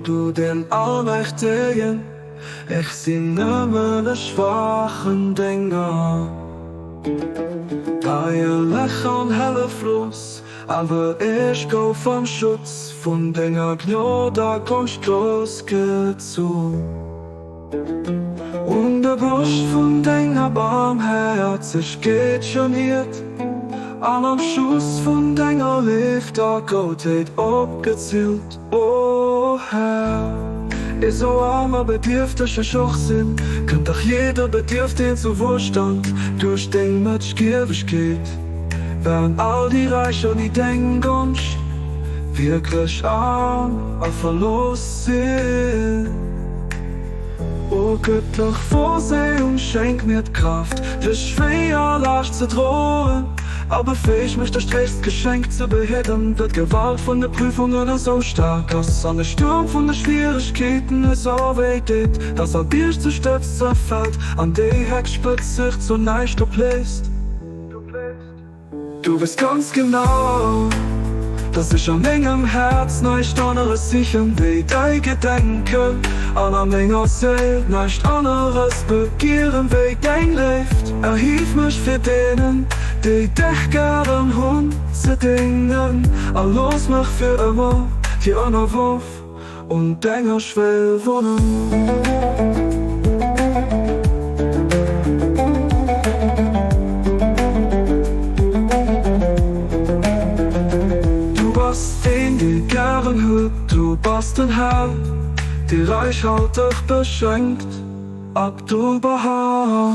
du den Allmächtegen, ech sinn nëmmen e schwaachen Dénger. Eierlech an helleflos, awer ech gouf am Schutz vun denger Gnod a Gonscht groussgezunn. Un der Broscht vun denger Barmhäerzegkeet geniert, an am Schuss vun denger Léift a Goutheet opgezillt, o Här. Esou aarm a bedierfteg ech och sinn, kënnt dach jidder Bedierfteen zu Wuelstand duerch deng Mëtschgiewegkeet. Waren all déi Räich ouni deng Gonscht wierklech aarm a verlooss sinn? O gëttlech Vorsehung, schenk mir d'Kraaft, dës schwéier Laascht ze droen, a befäeg mech, dech d'héchst Geschenk ze behidden, wëll d'Gewalt vun de Prüfungen esou staark ass an de Stuerm vun de Schwieregkeeten esou wéi deet, dass all Bierg zu Stëbs zerfält an déi héchst Spëtz sech zu näischt opléist. Du weess ganz genau, dass ech a mengem Häerz näischt aneres sichen wéi däi Gedenken, an a menger Séil näischt aneres begieren wéi deng Léift. Erhief mech fir deenen, déi dech gären hunn, ze déngen, a looss mech fir ëmmer dir ënnerworf un denger Schwéll wunnen. Du bass deen, dee gären huet, du bass den Här, dee räichhalteg beschenkt. Abdu'l-Bahá.